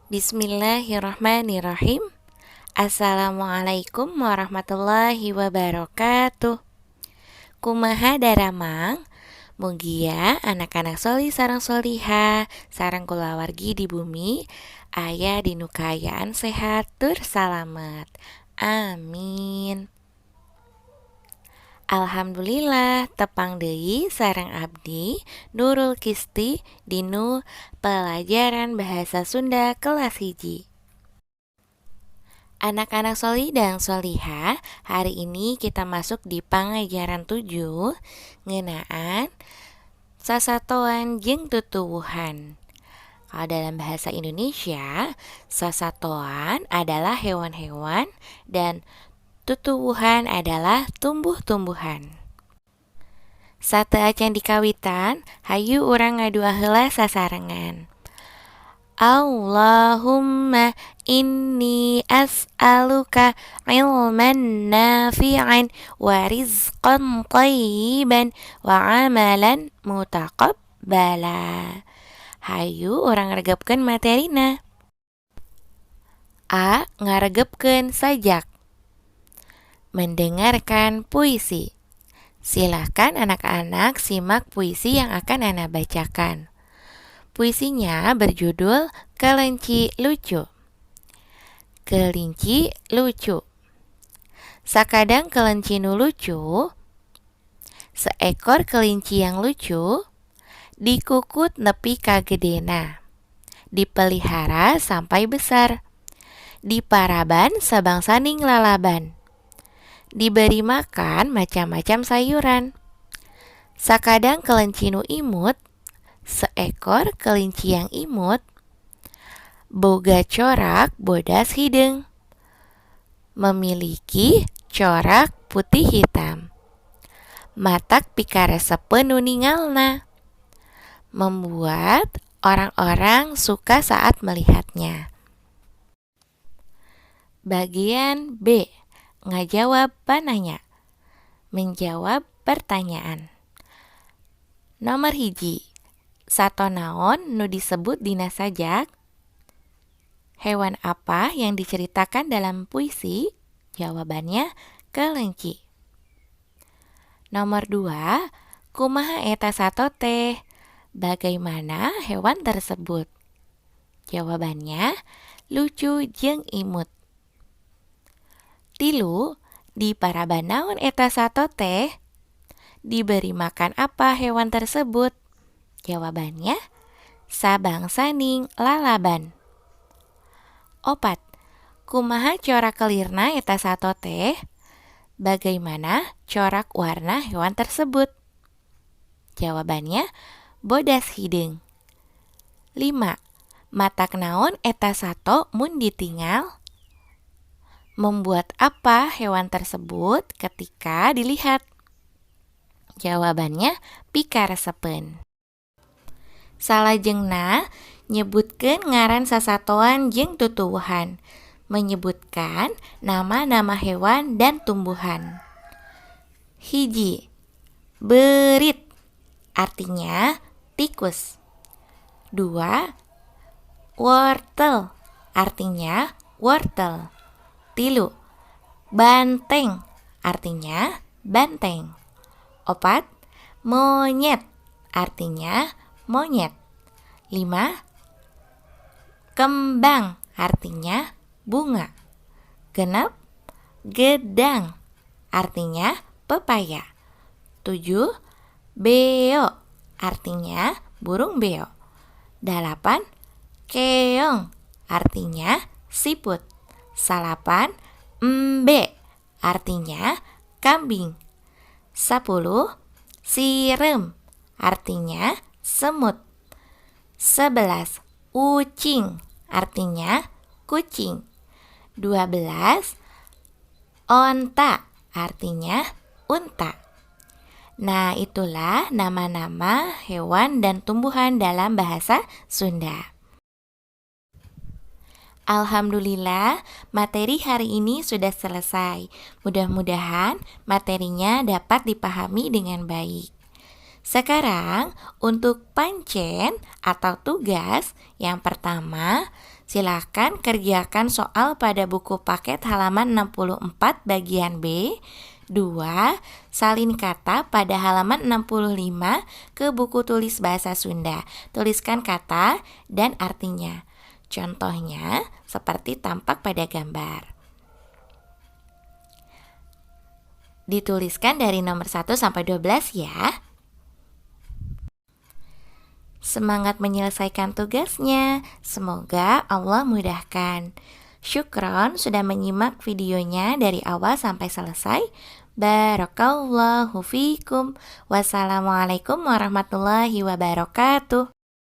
Bismillahirrahmanirrahim. Assalamualaikum warahmatullahi wabarakatuh. Kumaha daramang? Mugia anak-anak sholih sareng sholihah sareng kulawargi di bumi aya dinu kaayaan sehat tur salamet. Amin. Alhamdulillah, tepang deui sareng abdi, Nurul Kisti, dinu pelajaran bahasa Sunda kelas 1. Anak-anak sholih dan sholihah, hari ini kita masuk di pangajaran 7 ngeunaan sasatoan jeung tutuwuhan. Kalau dalam bahasa Indonesia, sasatoan adalah hewan-hewan dan tutuwuhan adalah tumbuh-tumbuhan. Sateuacan dikawitan, hayu urang ngadua heula sasarengan. Allahumma inni as'aluka ilman nafi'an wa rizqan thayyiban wa amalan mutaqabbala. Hayu urang regepkeun materina. A. Ngaregepkeun sajak. Mendengarkan puisi. Silahkan anak-anak simak puisi yang akan Ana bacakan. Puisinya berjudul Kelinci Lucu. Kelinci lucu. Sakadang kelinci nu lucu, seekor kelinci yang lucu, dikukut nepi ka gedena, dipelihara sampai besar, diparaban sabangsaning lalaban, diberi makan macam-macam sayuran. Sakadang kelinci nu imut, seekor kelinci yang imut, boga corak bodas hideung, memiliki corak putih hitam. Matak pikaresepeun nu ningalna, membuat orang-orang suka saat melihatnya. Bagian B. Ngajawab pananya. Menjawab pertanyaan. Nomor 1. Sato naon nu disebut dina sajak? Hewan apa yang diceritakan dalam puisi? Jawabannya kelinci. Nomor 2, kumaha eta sato teh? Bagaimana hewan tersebut? Jawabannya lucu jeung imut. 3, diparaban naon eta sato teh? Diberi makan apa hewan tersebut? Jawabannya sabangsaning lalaban. 4, kumaha corak kelirna eta sato teh? Bagaimana corak warna hewan tersebut? Jawabannya bodas hideung. 5, matak naon eta sato mun ditingal? Membuat apa hewan tersebut ketika dilihat? Jawabannya pikaresepeun. Salajengna nyebutkeun ngaran sasatoan jeung tutuwuhan. Menyebutkan nama-nama hewan dan tumbuhan. 1. Beurit, artinya tikus. 2. Wortel, artinya wortel. 3. Banteng, artinya banteng. 4. Monyet, artinya monyet. 5. Kembang, artinya bunga. 6. Gedang, artinya pepaya. 7. Beo, artinya burung beo. 8. Keong, artinya siput. 9. Embe, artinya kambing. 10. Sireum, artinya semut. 11. Ucing, artinya kucing. 12. Onta, artinya unta. Nah, itulah nama-nama hewan dan tumbuhan dalam bahasa Sunda. Alhamdulillah, materi hari ini sudah selesai. Mudah-mudahan materinya dapat dipahami dengan baik. Sekarang untuk pancen atau tugas yang pertama, silakan kerjakan soal pada buku paket halaman 64 bagian B. 2. Salin kata pada halaman 65 ke buku tulis bahasa Sunda. Tuliskan kata dan artinya. Contohnya seperti tampak pada gambar. Dituliskan dari nomor 1 sampai 12 ya. Semangat menyelesaikan tugasnya. Semoga Allah mudahkan. Syukron sudah menyimak videonya dari awal sampai selesai. Barakallahu fikum. Wassalamualaikum warahmatullahi wabarakatuh.